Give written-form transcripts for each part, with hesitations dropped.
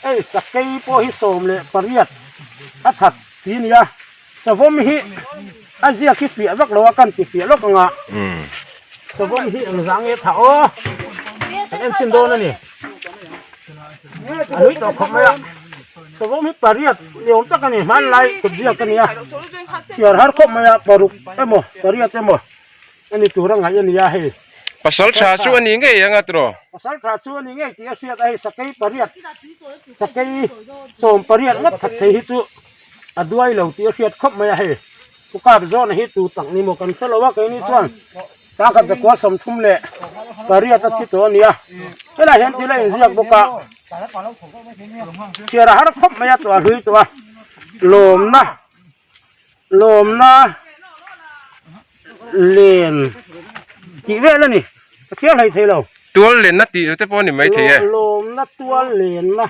Hei sakei pawh hi 18 a that ti nia savawm hi a ziak hi fiah vak lo a kan ti fiah lawk ang a savawm hi engzah nge tha aw kan en chhin dawn a ni a hlui tawh khawp mai a savawm hi pariat ni awm tak a ni hmanlai kut ziak a nia chhiar har khawp mai a paruk emaw pariat emaw a ni tur a ngaih a nia hei. Pasal tha chu a ni ngei ang a tiraw? Pasal tha chu a ni ngei tih a hriat a hei sakei pariat sakei 18 ngawt that thei hi chu a duai lo tih a hriat khawp mai a hei pu kap zawna hi tu tak ni maw kan hre lo a keini chuan sangkhat zakua 38 a thi tawh a nia helaiah hian thil a inziak bawk a chhiar a har khawp mai a tawh a hlui tawh a lawmna. Lawmna len tih vel a ni ka chhiar hlei thei lo. Tual lenna tih te pawh a ni mai thei e. Lawmna tual lenna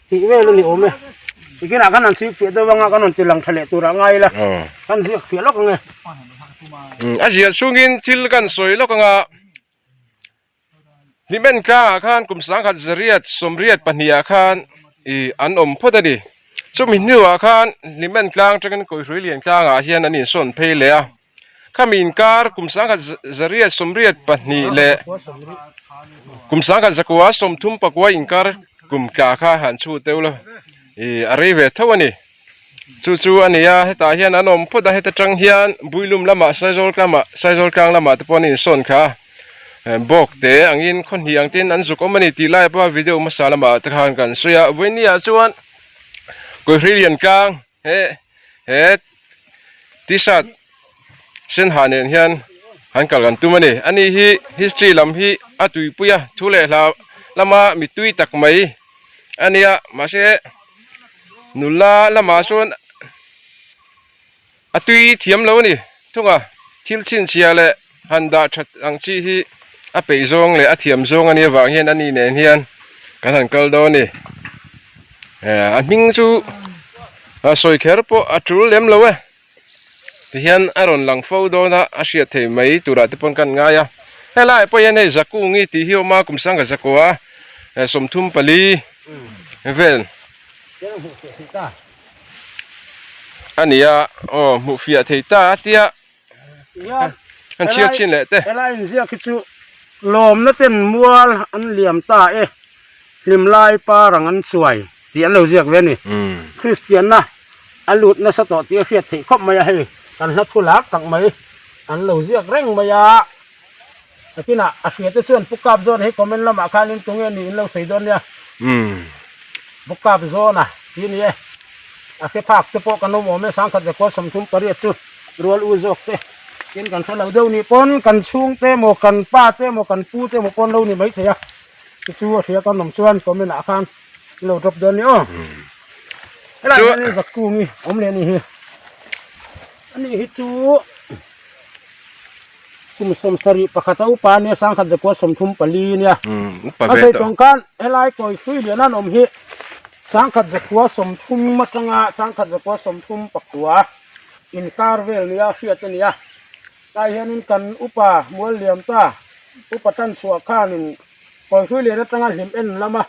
tih vel a ni awm e. Tikinah khan an chhip fiah deuh anga kan rawn ti lang tha leh tur ah ngai ila kan ziak fiah lawk ang e. A ziah chhungin thil kan sawi lawk anga. Hlimen tlangah khan kum 1982 ah khan ih an awm phawt a ni. Chumi hnuah khan Hlimen tlang atangin Kawihrui lian tlangah hian an insawn phei leh a. Khami inkar kum 1982 leh kum 1939 inkar kum tla kha han chhut deuh la ih a rei ve tho a ni. Chu chu a ni a, hetah hian an awm phawt a, heta tang hian Builum lamah Saizawl lamah Saizawl tlang lamah te pawh an insawn kha a, bawk te angin khaw hnih ang ten an zuk awm a ni tih lai pawh a video hmasa lamah te khan kan sawi a, vawinia chuan Kawihri lian tlang he he t-shirt sen ha nen hian an kal kan tum a ni, ani hi history lam hi a tuipui a, thu leh hla lama mitui tak mai a nia mahse. Nula lamah chuan a tui thiam lo a ni thung a, thil chhinchhiah leh han dah that ang chi hi a peih zawng leh a thiam zawng a nih avang hian ani nen hian kan han kal dawn a ni. A hming chu sawi kher pawh a tul lem lo e. Tihian a rawn lang fo dawn a, a hriat thei mai turah te pawn kan ngai a. Helaiah pawh hian hei Zakungi tih hi a awm a, kum sangha zakua 34 vel a ni a, aw hmuh fiah thei ta a tia an chhiar chhin leh te. Helai inziak hi chu lawmna ten mual an liam ta e, hlimlai parang an chuai tih an lo ziak ve a ni. Kristianna a lut nasa tawh tih a hriat theih khawp mai a, hei kan hla thu lar tak mai an lo ziak reng mai a, takinah a hria te chuan Pu Kap Zawna hi comment lamah khanin tunge ni in lo sawi dawn nia, Pu Kap Zawna tih a ni e, a hre phak te pawh kan awm awm e, 1938 chu rual u zawk te tin kan hre lo deuh nih pawn kan chhungte emaw kan pa te emaw kan pu te emaw pawn lo ni maithei a, chu chu a hria kan awm chuan comment ah khan in lo drop dawn ni aw. Helai Chu hian zakung hi awm leh anih hi. Ani hi chu kum 71 a upa ania 1934 ania. Upa A ve sawi tawh. tawng khan helai kawi hrui lian an awm hi 1930 atanga 1939 inkar vel nia hriat ania. Tlai hianin kan upa mual liam ta upa tan chhuah khanin kawi hrui lian atanga hlim en lama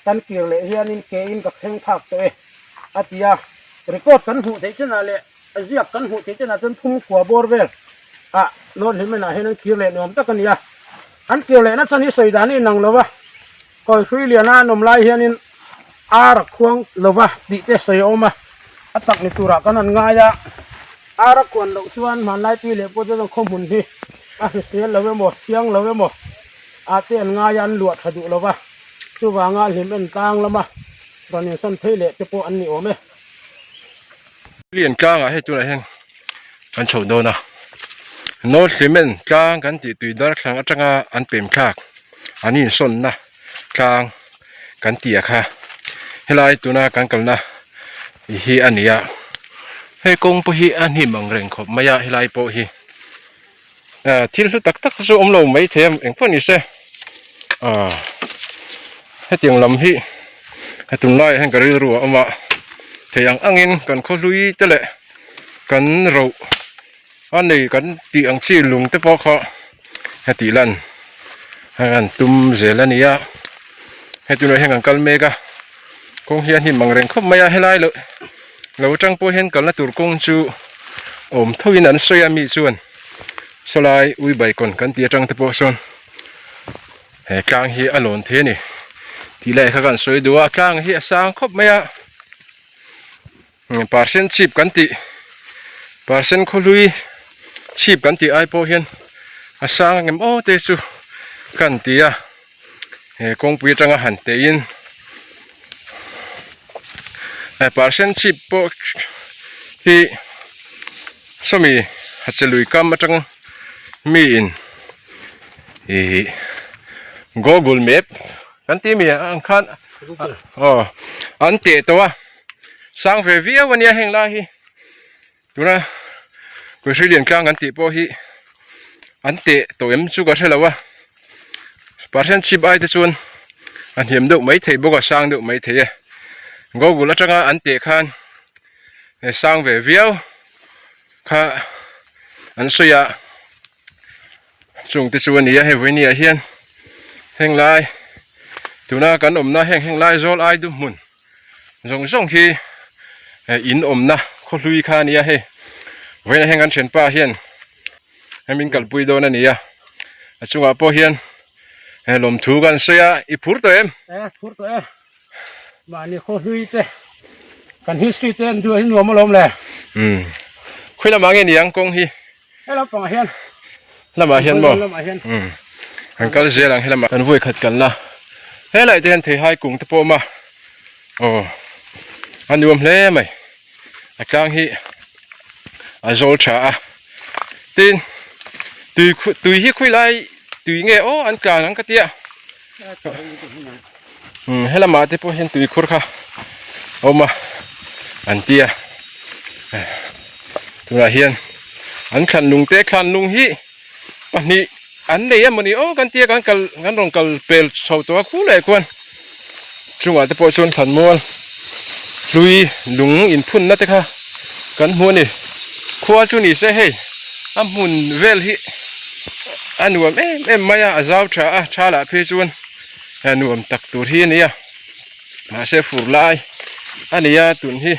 kan kir leh hianin ke in ka thleng phak tawh e a ti a, record kan hmuh theih chenah leh a ziak kan hmuh theih chenah chuan phung khua bawr vel ah North Hlimen ah hian an kir leh nuam tak a ni a, an kir lehna chan hi sawi dan a inang lo va, kawi hrui liana an awm lai hianin ar a khuang lo va tih te sawi a awm a, a tak ni turah kan han ngai a, ar a khuan loh chuan hmanlai pi leh pawh te chuan khawhmun hi a hrisel lo emaw thiang lo emaw ah te an ngai a, an luah tha duh lo va. Chuvanga hlim en tlang lama rawn insawn phei leh te pawh an ni awm e. Lian tlangah hei tunah hian kan chho dawn a, North Hlimen tlang kan tih tui darthlang atanga an pem thlak an insawnna tlang kan tih a kha helai tuna kan kalna hi a ni a, hei kawng pawh hi a hnim ang reng khawp mai a helai pawh hi. Thil hlu tak tak chu awm lo mai thei a engpawh ni se ah hetiang lam hi tunlaiah hian ka rilru a awm a thei ang angin kan khaw hlui te leh kan roh a nei kan tih ang chi lung te pawh kha heti lan an tum zel a ni a heti tunah hian kan kal mek a. Kawng hi a hnim ang reng khawp mai a, helai lo lo atang pawh hian kalna tur kawng chu awm tho in an sawi a mi chuan sawlai uibaikawn kan tih atang te pawh sawn he tlang hi a lawn thei a ni tih lai kha kan sawi duh a, tlang hi a sang khawp mai a percent chhip kan tih percent khawhlui chhip kan tih ai pawh hian a sang ang em aw te chu kan ti a he kawngpui atanga han teh in percent chhip pawh hi sawmi hachhe lui kam atang mi in ihh google map kan tih mi ang khan aw an teh tawh a. Sang ve viau a nia heng lai hi tuna Kuihri lian tlang kan tih pawh hi an teh tawh em chu ka hre lo a Pathian chhip ai te chuan a hniam deuh mai thei bawk a sang deuh mai thei e Google atanga an teh khan sang ve viau kha an sawi a. Chung te chu a ni a hei vawinia hian heng lai tuna kan awmna heng heng lai zawl ai du hmun zawng zawng hi in awmna khaw hlui kha a ni a hei vawiin heng kan thianpa hian hemi in kalpui dawn a ni a a chungah pawh hian lawmthu kan sawi a i phur tawh em? E phur tawh e mahni khaw hlui te kan history te an duh hi nuam alawm le umm khawi lamah nge ni ang kawng hi? He lampangah hian lamah hian maw umm kan kal zel ang helamah kan vawi khat kalna helai te hian theihai kung te pawh a awm a aw a nuam hle mai a tlang hi a zawl tha a tin tui khu tui hi khawi lai tui nge aw an tlan ang ka tia umm helamah te pawh hian tui khur kha a awm a an tia Tunah hian an thlan lung te thlan lung hi pahnih an nei emawni aw kan tia kan kal kan rawn kal pel chho tawh a khu leh khuan chungah te pawh chuan thlan mual hlui lung inphunna te kha kan hmu a ni khua chu ni se hei a hmun vel hi a nuam em em mai a a zau tha a tha lah phei chuan nuam tak tur hi a ni a. Mahse fur lai a ni a tun hi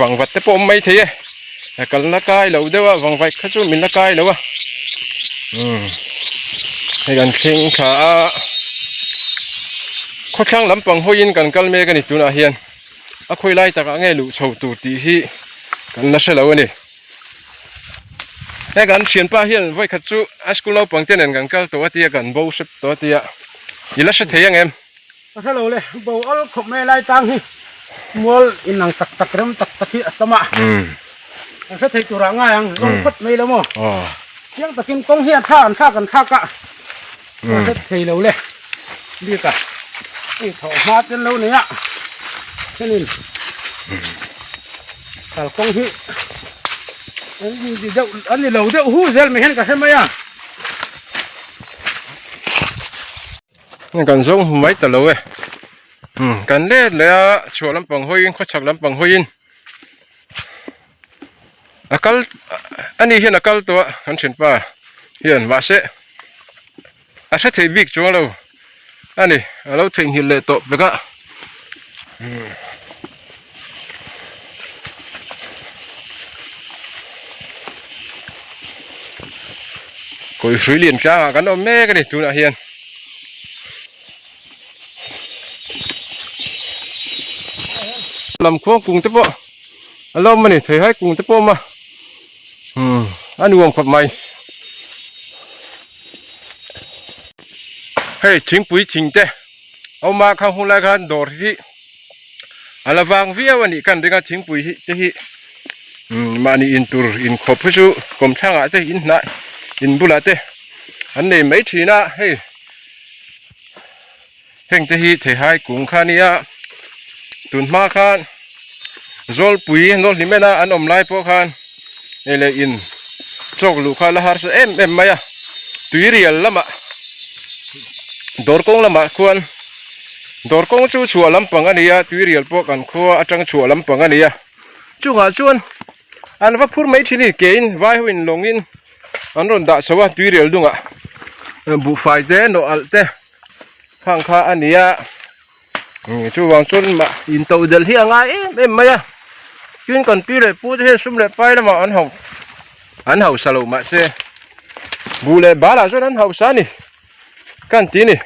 vangvat te pawh awm mai thei e kalna kai lo deuh a vangvat kha chu min la kai lo a umm hei kan thleng thla a khawthlang lampang hawiin kan kal mek a ni tunah hian a khawi lai takah nge luh chho tur tih hi kan la hre lo a ni he kan thianpa hian vawikhat chu a school naupang te nen kan kal tawh a tia kan bo hrep tawh a tia i la hre thei ang em. Ka hre lo le, bo al khawp mai lai tang hi mual inang tak tak rem tak tak hi a tam a, kan hre thei turah ngai ang zawng phawt mai lo maw? Chiang takin kawng hi a thlak an thlak an thlak a, ka hre thei lo le bik a, hei thawh hma te an lo nei a, thenin kalkawng hi an ni deuh an ni lo deuh hu zel mai hian ka hre mai a. Kan zawng hmu mai ta lo e umm kan let leh a chhuah lampang hawiin khawchhak lampang hawiin a kal ani hian a kal tawh a kan thianpa hian mahse a hre thei bik chuang lo ani a lo theihnghilh leh tawh vek a umm. Kawihrui lian tlangah kan awm mek a ni tunah hian. Lam khuang kung te pawh a lo awm a ni theihai kung te pawh a awm a umm a nuam khawp mai. Hei thingpui thing te a awm a khang hun lai khan dawr hi a la vang viau a nih kan ring a thingpui hi te hi umm mahni in tur inkhawp hi chu kawmthlangah te in hnah in bulah te an nei mai thin a hei heng te hi theihai kung kha a nia tun hma khan zawlpui nawlhlimena an awm lai pawh khan hei leh in chawk luh kha la harsa em em mai a tuirial lamah dawr kawng lamah khuan. Dawr kawng chu chhuah lampang a ni a, tuirial pawh kan khua atang chhuah lampang a ni a. Chungah chuan an va phur mai thin a ni, kein vai ho in lawngin an rawn dah chho a tuirial dungah buhfai te nawh alh te khang kha a ni a. Chuvang chuan mah intodelh hi a ngai em em mai a, tin kan pi leh pu te hian sum leh pai lamah an ho an hausa lo mahse buh leh balah chuan an hausa a ni ka han ti a ni.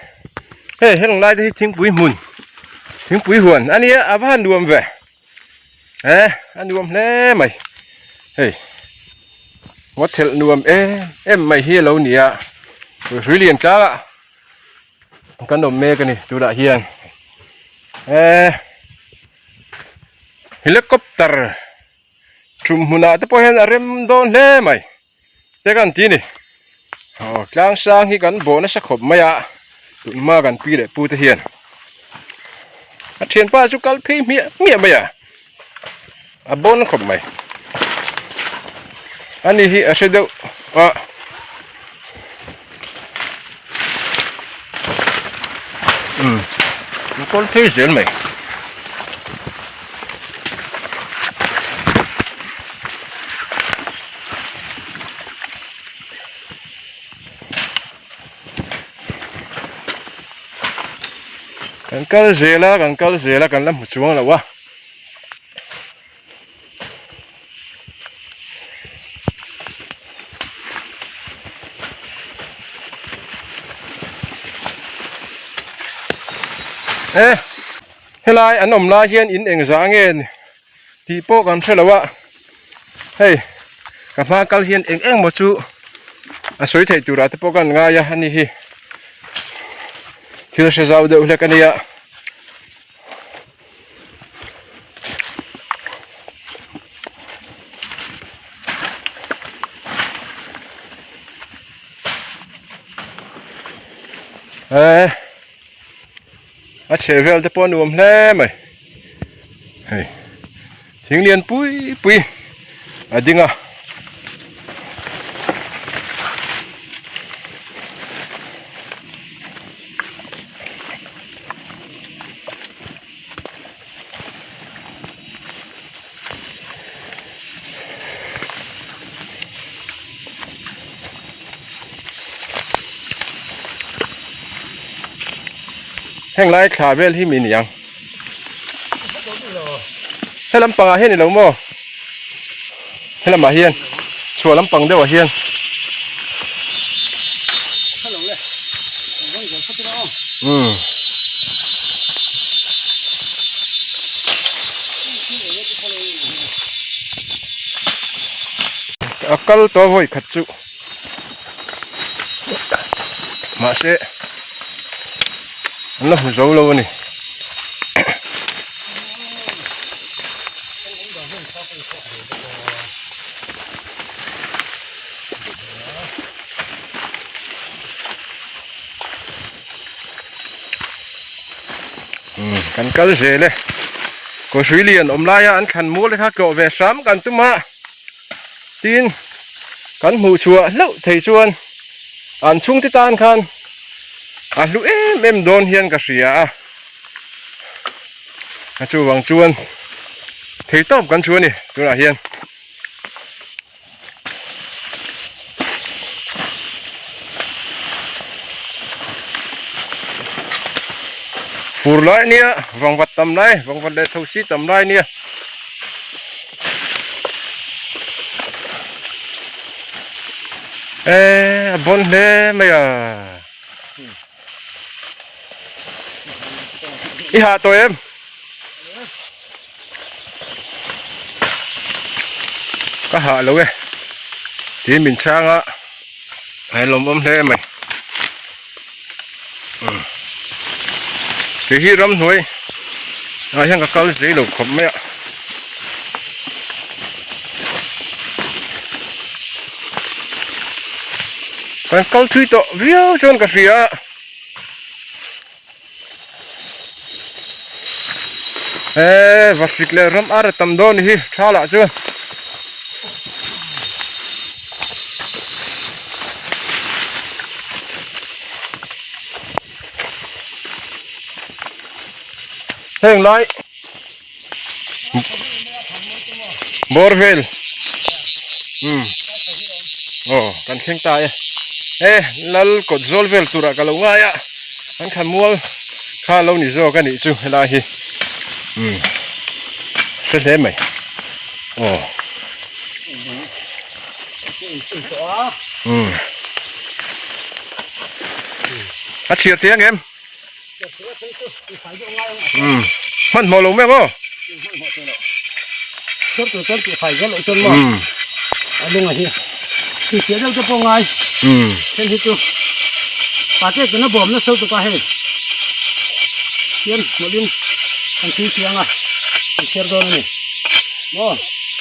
Hei heng lai te hi thingpui hmun thingpui huan a nia a va han nuam ve eh a nuam hle mai hei ngaw thelh nuam em em mai hi a lo ni a hrui lian tlangah. Kan awm mek a ni tunah hian eh helicopter tum hmunah te pawh hian a rem dawn hle mai te kan ti a ni aw tlang sang hi kan bawh nasa khawp mai a tun hma kan pi leh pu te hian a thianpa chu kal phei hmiah hmiah mai a a bawn khawp mai ani hi a hre deuh a umm an kawl phei zel mai kan kal zel a kan kal zel a kan la hmu chuang lo a. E helai an awm lai hian in engzah nge tih pawh kan hre lo a hei ka hma kal hian eng eng maw chu a sawi theih turah te pawh kan ngai a ani hi thil hre zau deuh hlek a nia. Eh a chheh vel te pawh a nuam hle mai hei thing lian pui pui a ding a. Heng lai thla vel hi mi niang he lampangah hian ilo maw he lamah hian chhuah lampang deuhah hian. Umm. A kal tawh vawi khat chu mahse an la hmu zo lo a ni. Kan kal zel e kawhhrui lian awm laia an thlan mual te kha tlawh ve hram kan tum a tin kan hmuh chhuah hlauh thei chuan an chhungte tan khan a hlu em em dawn hian ka hria a a chuvang chuan thei tawp kan chhuah a ni tunah hian. Fur lai nia vangvat tam lai vangvat leh thosi tam lai nia. E a bawn hle mai a. I hah tawh em? Ka hah lo e tiin min chhang a a lawmawm hle mai kei hi ramhnuai ah hian ka kal zei lo khawp mai a kan kal thui tawh viau chuan ka hria a. Eee va hrik leh ram ar a tam dawn hi tha lah chuan heng lai bawr vel umm aw kan thleng ta e e lal kawt zawl vel turah ka lo ngai a an thlan mual. Kha lo ni zawk a nih chu helai hi umm hre hle mai aw umm a chhiar thei ang em umm hmanhmawh lo mai ang aw umm umm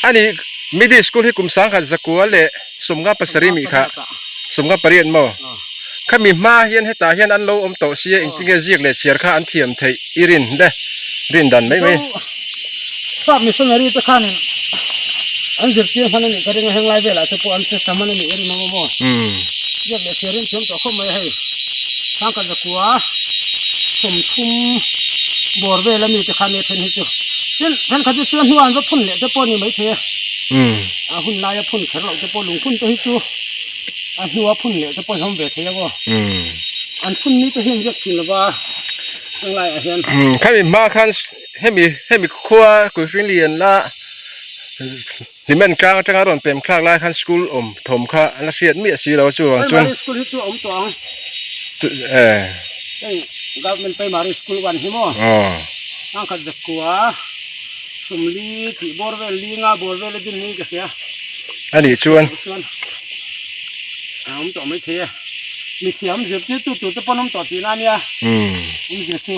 Ani middle school hi kum 1000 zakua leh 57 mi kha 58 maw khami hma hian hetah hian an lo awm tawh sia engtinge ziak leh chhiar kha an thiam theih i rin le rin dan mai mai. Sap missionary te khanin an zirtir hman a nih ka ring a henglai velah te pawh an che hman a nih i rin ang aw maw? Ziak leh chhiar in thiam tawh khawp mai a hei sangkhat zakua 30 bawr vel a mi te khan e then hi chu tin thenkhat hi chu a hnuah an va phun leh te pawh a ni maithei a a hun laia phun kher loh te pawh lungphun te hi chu a hnua phun leh te pawh hi awm ve thei ang aw an phun ni te hian ziak thin lova henglaiah hian. Khami hma khan Hemi hemi khua Kuihring lian la Hlimen tlang atanga rawn pem thlak lai khan school awm thawm kha an la hriat miah si lo chuvang chuan Primary school hi chu a awm tawh ang heng government primary school one hi maw tangkhat zakua 40 tih bawr vel li nga bawr vel a din niin ka hria a nih chuan a awm tawh maithei e. Mithiam zirtirtu tur te pawn awm tawh tihna a nia, awmzia chu.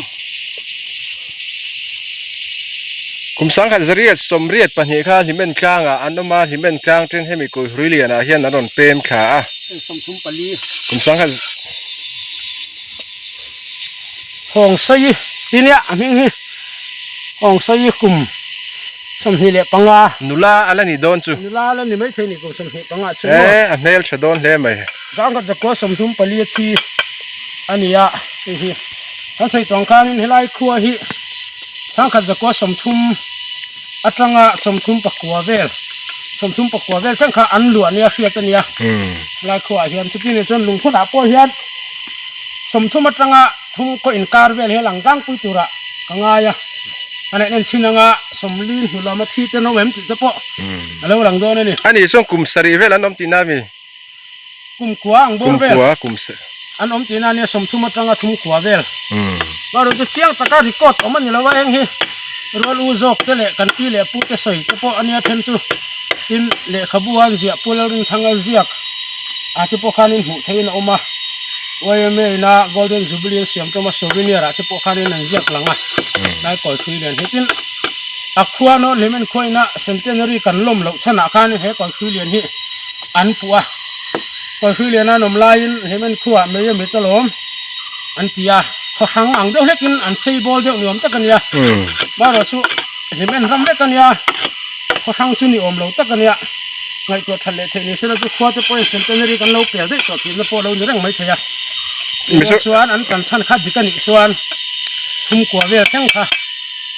Kum 1982 kha Hlimen tlangah an awm a, Hlimen tlang ten hemi Kuihrui lianah hian an rawn pem thla a. 34. Kum sangkhat. Hawngsawi ti nia a hming hi Hawngsawi kum 25. Nula a la ni dawn chu. Nula a la ni maithei ni kum 25 chu maw. E a hmel tha dawn hle mai. Zangkhat zakua 34 a thi a ni a hei hi kan sawi tawng khanin helai khua hi zangkhat zakua 30 atanga 39 vel 39 vel thleng kha an luah nia hriat a nia helai khuaah hian chuti nen chuan lungphunah pawh hian 30 atanga thum khaw inkar vel hi a lang tlangpui turah ka ngai a a neih en chhin anga 40 hnu lama thi te an awm em tih te pawh a lo lang dawn a ni. A nih chuan kum sarih vel an awm tihna a mi? Kum kua ang bawr vel. Kum kua kum se. An awm tihna ania 30 atanga thum kua vel. Mahrawh chu chiang taka record awm a ni lo a eng hi rual u zawk te leh kan pi leh pu te sawi te pawh ania then chu tin lehkhabu a an ziah Pu Lalrinthanga ziak ah te pawh khanin hmuh theihin a awm a YMA ina Golden Jubilee an siam tawm a souvenir ah te pawh khanin an ziak lang a lai kawi hrui lian hi tin a khua nawn hlim en khua ina centenary kan lawm loh chhanah khanin he kawi hrui lian hi an puh a, Kawlhri lian an awm laiin Hlimen khuaah mei a mit alawm an ti a, khaw hrang ang deuh hlekin an chei bawl deuh ni awm tak a nia, marawh chu Hlimen ram vek a nia, khaw hrang chu ni awm lo tak a nia, ngaihtuah that leh theih ni sela chu khua te pawhin centenary kan lo pel daih tawh tihna pawh a lo ni reng mai thei a, tunah chuan an kan chhan kha dik a nih chuan thumkua vel thleng kha.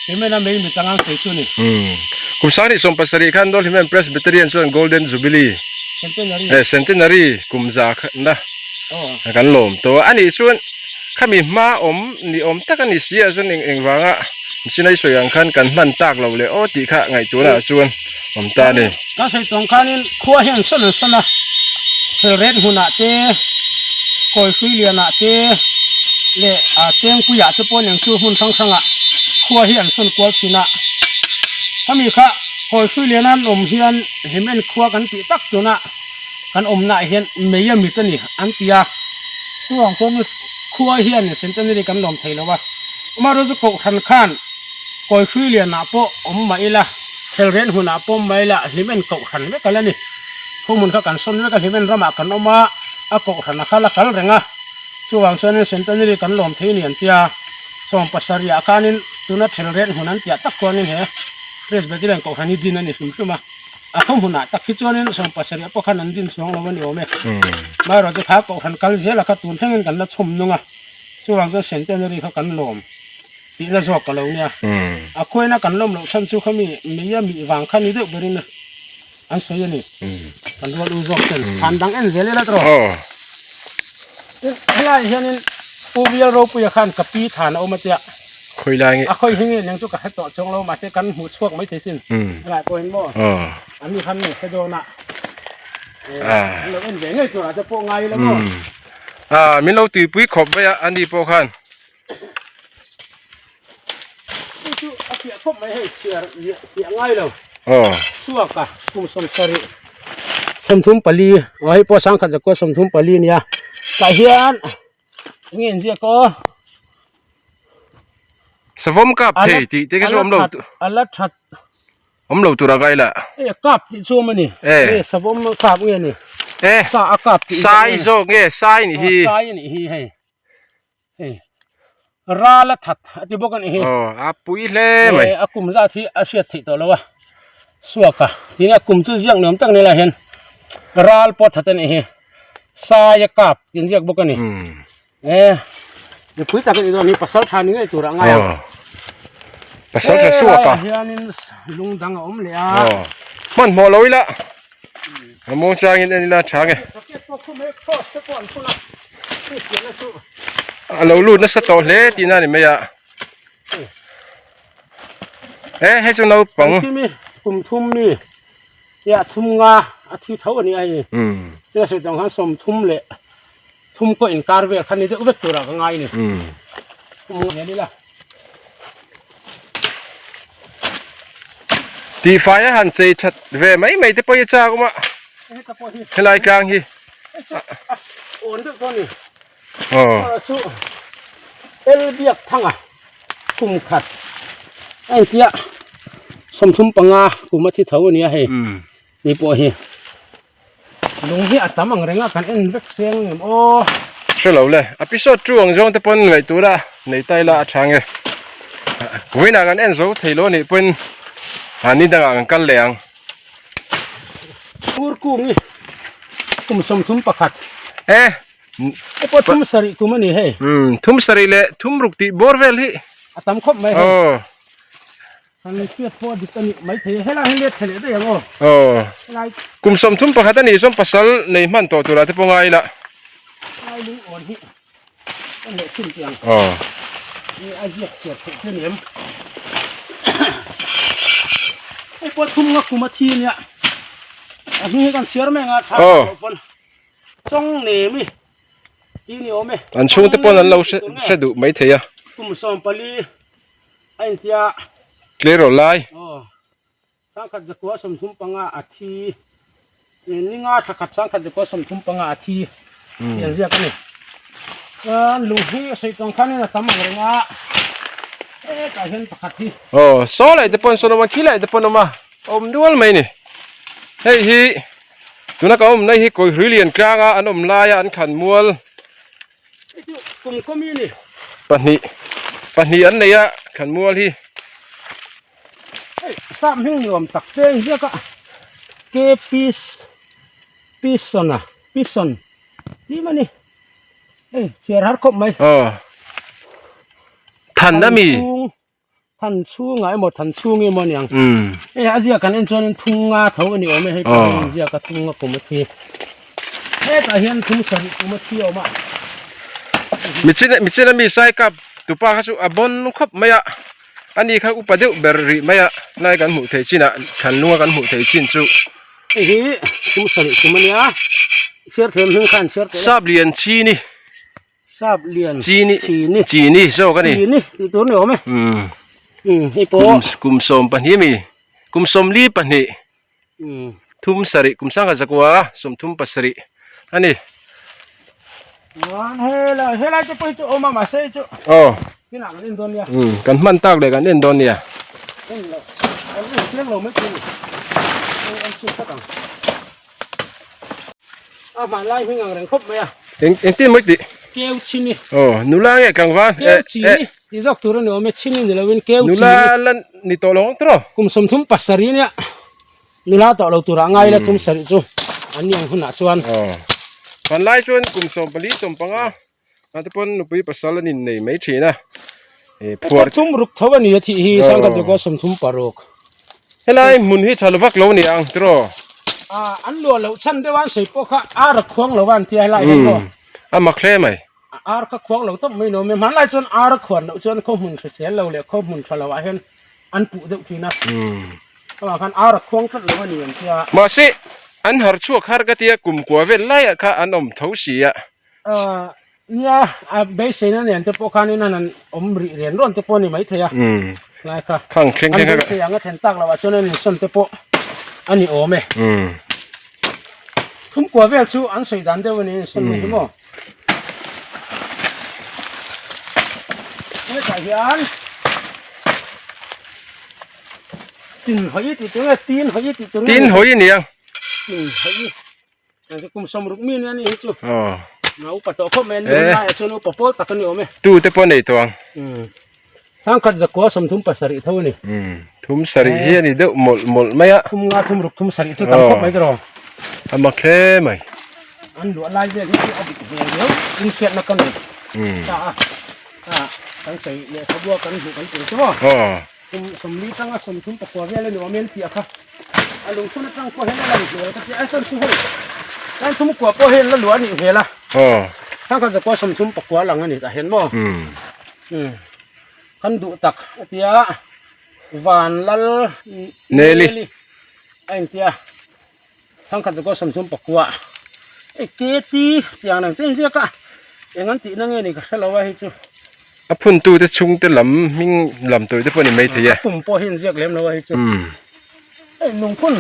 Hlimen a mei mit anga an sawi chu a ni. Kum 2017 khan North Hlimen Presbyterian chuan Golden Jubilee Centenary Centenary kum za na kan lawm tawh a. Anih chuan khami hma awm ni awm tak a ni si a chuan eng eng vanga Chinai sawi ang khan kan hman tak lo leh aw tih kha ngaihtuahna ah chuan awm ta a ni. Kan sawi tawng khanin khua hian sawn an sawn a, Thelret hmunah te, Kawihrui lianah te leh Chengpuiah te pawh nen chu hmun hrang hrangah khua hi an sawn kual thin a. Khami kha Kawihrui liana an awm hian Hlimen khua kan tih tak tuna kan awmnaah hian mei a mit a ni an ti a, chuvang chuan khua hian Centenary kan lawm thei lo a. Amaherawhchu Kohhran khan Kawihrui lianah pawh awm mah ila, Thelren hunah pawm mai la Hlimen kohhran vek a la ni. Khuhmun kha kan sawn vek a, Hlimen ramah kan awm a, a kohhran a kha la kal reng a. Chuvang chuanin Centenary kan lawm thei ni an tia. 70 ah khanin tuna Thelren hmun an piah tak chuanin he Presbyterian kohhran hi din a ni hrim hrim a. A khaw hmunah tak hi chuanin 70 pawh khan an din chuang lo a ni awm e. Amaherawhchu chu kha kohhran kal zel a kha tun thlengin kan la chhawm nung a. Chuvang chuan Centenary kha kan lawm. Tihna zawk ka lo nia. A khuaina kan lawm loh chhan chu khami mei a mih vang kha ni deuh berin an sawi a ni. Kan rual u zawk ten. Thlan dang en zel ila tawh. Tin helaiah hianin. Pu Vial Ropuia khan ka pi than a awm a tia. Khawi lai nge? A khawi hi nge neng chu ka hre tawh chuang lo mahse kan hmuh chhuak mai thei sin. Helai pawh hian maw an ni khan nge hre dawn a. An lo en ve ngei turah te pawh ngai ila maw. A min lo tuipui khawp mai a ani pawh khan. Hei chu a fiah khawp mai hei chhiar fiah ngai lo. Suak a kum 70 34 aw hei pawh sangkhat zakua 34 nia tah hian eng nge inziak aw. Savawm kap thei tih te kha chu awm lo ala that awm lo tur a ngai la. Hei a kap tih chu awm a ni. E. Savawm kap nge ni. E. Sa a kap tih sai zawk nge sai ni hi. Sai a nih hi hei. Hei ral a that a ti bawk a nih hi. Aw a pui hle mai. A kum zat hi a hriat theih tawh lo a suak a tin a kum chu ziak nuam tak ni lai hian ral pawh that a nih hi sai a kap tin ziak bawk a ni e mipui tak a nih dawn hi pasal tha ni ngei tur a ngai ang. Pasal tha suak a. Hianin lung dang a awm leh a. Hmanhmawh lo ila. A muang changin en ila tha nge. A lo lut nasa tawh hle tihna a ni mai a. E hei chu naupang. Kum thum mi ya thum nga a thi tho a ni a hei. Chula sawi tawng khan sawm thum leh thum pawh inkar vel kha ni deuh vek turah ka ngai a ni. Kum nga ila. Tihfai a han chei that ve mai mai te pawh hi a chak awm a helai tlang hi aw chu el biak thanga kum khat a intia 35 kum a thi tho a nia hei ni pawh hi. Lung hi a tam ang reng a kan en vek chiang em aw. Hre lo le, a episode 2 ang zawng te pawn ngaih tura nei ta ila a tha nge. Vawiinah kan en zo thei lo anih pawhin a ni dangah kan kal leh ang. Fur kung hi kum 31. E. Hei pawh thum sarih kum a ni hei. Umm thum sarih leh thum ruk tih bawr vel hi. A tam khawp mai hei. Aw. Kan hriat pawh a dik a nih maithei a, helai hi let thei leh daih ang aw. Aw. Helai. Kum 31 a nih chuan pasal nei hman tawh turah te pawh ngai ila. Helai lung awn hi ka leh chhin tih ang. Aw. Ni a ziak chhiar theih te ni em. Hei pawh thum nga kum a thi ania. A hming hi kan chhiar mai anga tha lo pawn. Chawng nem i ti ni awm e. An chhungte pawn an lo hre duh maithei a. Kum 14. A intia. Tleirawl lai. Aw. Sangkhat zakua 35 a thi. Ninga thla khat sangkhat zakua 35 a thi. Tih an ziak a ni. Chuan lung hi a sawi tawng khanin a tam ang reng a. Hetah hian pakhat hi. Aw, saw laih te pawn sawn awm a, khi laih te pawn awm a, a awm nual mai a ni. Hei hi tuna ka awmna hi Kawihrui lian tlanga an awm laia an khan mual. Pahnih pahnih an nei a thlanmual hi. Hei sap hming ni awm tak te ang ziak a K Pison a Pison tih mai a ni hei chhiar har khawp mai. Aw than ami. Than chhungah emaw than chhung emaw aniang. Hei a ziak kan en chuanin thum nga tho a ni awm e hei pawh hian ziak a thum nga kum a thi. Hetah hian thum sarih kum a thi a awm a. Michin michin ami sai kap tupa kha chu a bawn khawp mai a ani kha upa deuh ber rih mai a lai kan hmuh theih chinah thlanlunga kan hmuh theih chin chu. Hei hi thum sarih kum a nia chhiar thiam hming kha an chhiar teh e. Sap lian chi ni. Sap lian Chini chini chini zawk a ni. Chini tih tur ni awm e. Umm. Umm hei pawh. Kum kum 12 mi kum 42 Umm. Thum sarih kum 1937 a ni. Chuan helai helai te pawh hi chu awm a mahse hei chu. Aw. Kinah kan en dawn nia. Umm kan hman tak leh kan en dawn nia. En lo kan en chiang lo mai thei a ni. Hei an chhut tak ang. A hmanlai hming ang reng khawp mai a. Eng engtin mawi tih? Keu chini. Aw nula nge tlangval? Keu chini tih zawk tur a ni awm e, chini ni lovin keu chini. Nula la ni tawh lo ang tawh. Kum 37 nia nula tawh lo turah ngai la 37 chu an ni ang hunah chuan. Aw hmanlai chuan kum 14 15 ah te pawn nupui pasal an innei mai thin a. Phuar thum ruk tho a ni a thih hi sangkhat zawk a 36. Helai hmun hi tha vak lo ni ang tiraw. An luah loh chhan deuh a an sawi pawh kha ar a khuang lo a an tia helai hian maw. A mak hle mai. Ar kha khuang lo tawp mai nuam e. Hmanlai chuan ar a khuan loh chuan khaw hmun hrisel lo leh khaw hmun tha lo ah hian an puh deuh thin a. Amah khan ar a khuang tlat lo a ni ang tia. Mahse, an har chhuak har ka tia kum kua vel laiah kha an awm tho si a. Nia, a beiseina nen te pawh khanin an han awm rih rian rawn te pawh a ni maithei a. Tlai kha. Khang thleng thleng kha. An beisei ang a thlen tak loh ah chuan an insawn te pawh a ni awm e. Thum kua vel chu an sawi dan deuh a ni a insawn mai hi maw. Hetah hian tin hawi tih tur nge tin hawi tih tur nge tin hawi a ni ang tin hawi kum 60 mi nia ni hi chu na upa tawh khawp mai a ni laiah chuan upa pawl tak a ni awm e tu te pawh nei tawh ang thangkhat zakua 37 tho a ni thum sarih hi a ni deuh mawlh mawlh mai a thum nga thum ruk thum sarih chu tam khawp mai tiraw a mak hle mai an luah lai vel hi chu a dik ve riau in hriatna ka nei ta a a kan sawi lehkhabua kan hmuh kan tul chu maw kum 40 tanga 34 vel a ni awm em tih a kha a lungphun atang pawh hian a lang hmel ka tia a chuan chu hei kan thum kua pawh hian la luah a nih hmel a thangkhat zakua 34 lang a ni tah hian maw Kan duh tak a tia van lal Neli a intia thangkhat chu kawsam chhung pakua hei KT tiang reng te inziak a eng an tihna nge ni ka hre lo a hei chu. A phuntu te chhungte lam hming lam tawih te pawh a ni maithei e. A kum pawh hi inziak lem lo a hei chu. Hei lungphun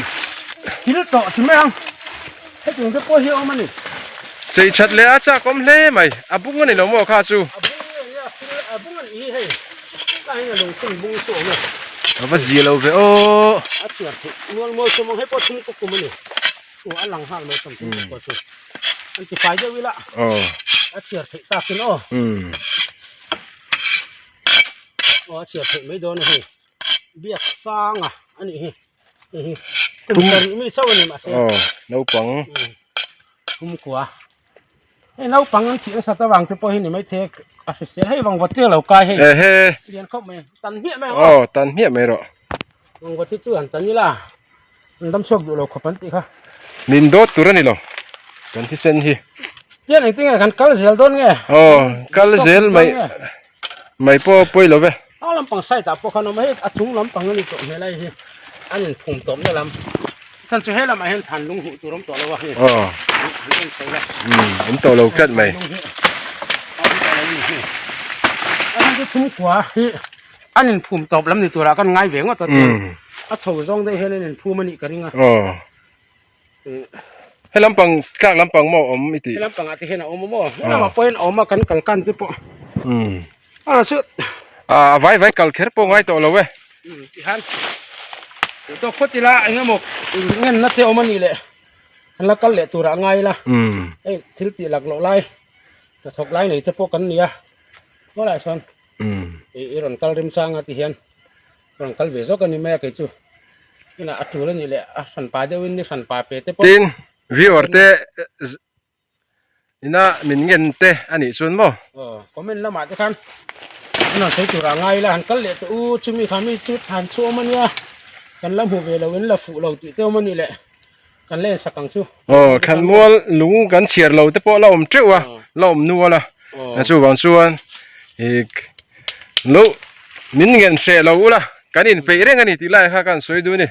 thil tawh ti mai ang hetiang te pawh hi a awm a ni. Chei that leh a chak awm hle mai a bung a ni lo maw kha chu. A bung nge nia thil a bung a nih hi hei tlai hian a lungphun bung chu a awm e. A va zia lo ve aw. A chhiar theih mual mual chu mawng hei pawh thum kawk kum a ni aw a lang nghal mai sam thum kawk pawh chu an ti fai deuh ila a chhiar theih takin aw. Aw a chhiar theih mai dawn a hei. Biak sanga a nih hi hei hi kum sarih mi chauh a ni mahse aw naupang kum kua hei naupang an thih nasat avang te pawh hi ni maithei a hrisel hei vang vawt chiang lo kai hei ehe lian khawp mai tan hmiah mai ang aw tan hmiah mai rawh vang vawt hi chu an tan ila an dam chhuak duh lo khawp an tih kha min dawt tur a ni lo kan thisen hi tiang engtin nge kan kal zel dawn nge aw kal zel mai mai pawh pawi lo ve. A lampang side ah pawh khan a awm a hei a chung lampang a ni tawh hmel a hei hi an inphum tawp na lam chan chu he lamah hian than lung hmuh tur a awm tawh lo a hei aw han en chho la umm awm tawh lo tlat mai lung hi a awm tawh lo a ni hei a hmun chu chhungkua hi an inphum tawp lam ni turah kan ngai ve ngawt a a chho zawng deuh hian an inphum a nih ka ring a aw. He lampang tlak lampang maw awm i tih? He lampang ah te hian a awm a maw? He lamah pawh hian a awm a kan kal kan te pawh. Umm. A chu. A vai vai kal kher pawh ngai tawh lo e. Umm ti khan duh tawk phawt ila eng emaw ngenna te awm a nih leh an la kal leh turah a ngai ila. Umm. Hei thil tih lak loh lai hnathawk lai nei te pawh kan ni a hawlai sawn i rawn kal remchang a ti hian. Rawn kal ve zawk a ni mai a kei chu inah a tul a nih leh a hranpa deuhin ni hranpa pe te pawh Tin, viewer te ina min ngen te a nih chuan maw? Aw, comment lamah te khan an rawn sawi turah ngai ila han kal leh teh u, chumi kha mi chu than chhuah awm a nia, kan la hmu ve lo in la fuh lo tih te awm a nih leh kan la ensak ang chu. Aw, thlanmual lung kan chhiar lo te pawh la awm teuh a, la awm nual a, chuvang chuan ih lo min ngen hreh lo ula kan inpeih reng a ni tih lai kha ka han sawi duh a ni.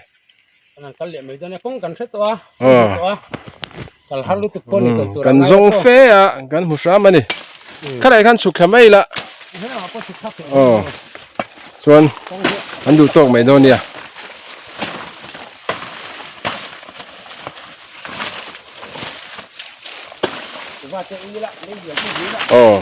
Kan han kal leh mai dawn e, kawng kan hre tawh a, kan hmu tawh a, kal har lutuk pawh ni tawh tur Kan zawng fe a, kan hmu hram a ni. Khalai khan chhuk thla mai ila. Aw, chuan an duh tawk mai dawn nia. Aw.